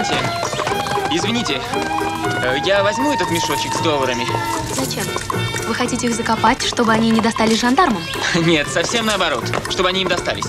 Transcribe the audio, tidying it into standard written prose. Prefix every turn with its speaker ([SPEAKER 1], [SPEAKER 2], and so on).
[SPEAKER 1] Извините, извините, я возьму этот мешочек с долларами.
[SPEAKER 2] Зачем? Вы хотите их закопать, чтобы они не достались жандармам?
[SPEAKER 1] Нет, совсем наоборот, чтобы они им достались.